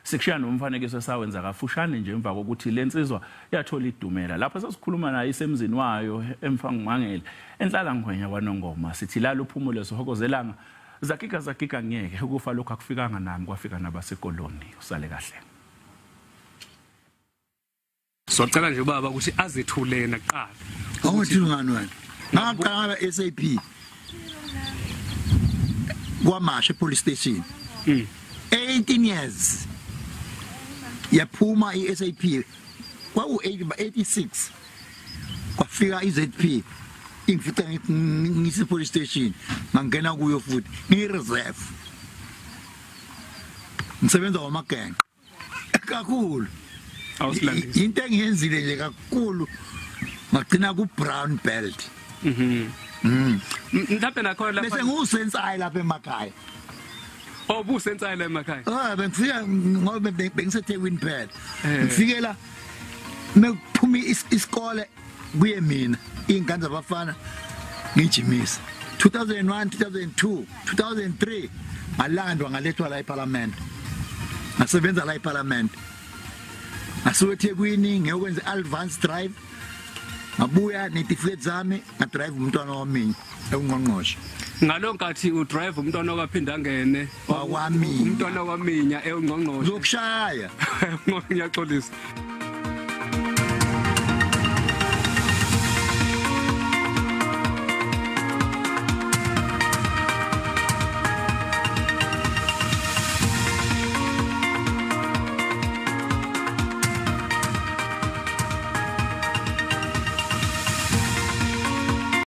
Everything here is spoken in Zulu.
Sikushiya nomfanekiso esawenza kafushane nje emva kokuthi lensizwa yathola idumela. Lapho sasikhuluma naye isemzini wayo emfangumangele enhlalangwenya kwaNongoma. Sithi lalo uphumule sihokozelanga zagiga zagiga ngeke ukufa lokho akufikanga nami kwafika nabasekoloni. Usale kahle. Socela nje baba ukuthi azethule yena kuqala. Awuthi ngani wena? Ngaqala SAP kwaMashu police station. 18 years. Yaphuma iSAP kwaku 86 kwafika iZP ingifica ngisi police station ngangena kuyo futhi ngi reserve. Ngisebenza wamagenge kakhulu. Into engiyenzile nje kakhulu ngagcina ku brown belt. Mhlawumbe nakhona lapha bese ngiwusensayi lapha emakhaya. Oh, busensayi la emakhaya. Ah, bengifika ngoba bengiseThekwini phela. Ngifikela mekuphuma isikole kuye mina ingane zabafana ngijimisa. 2001, 2002, 2003 ngalandwa ngalethwa la eParliament. Ngasebenza la eParliament. Ngasuka eThekwini ngiyokwenza advance drive. Ngabuya netifiketi zami ngadrive umntwana wami ewungqongqoshe. Ngalonkathi udrive umntwana okaphinda ngene wakwaminya umntwana waminya ewungqongqoshe. Zokushaya. Ngiyaxolisa.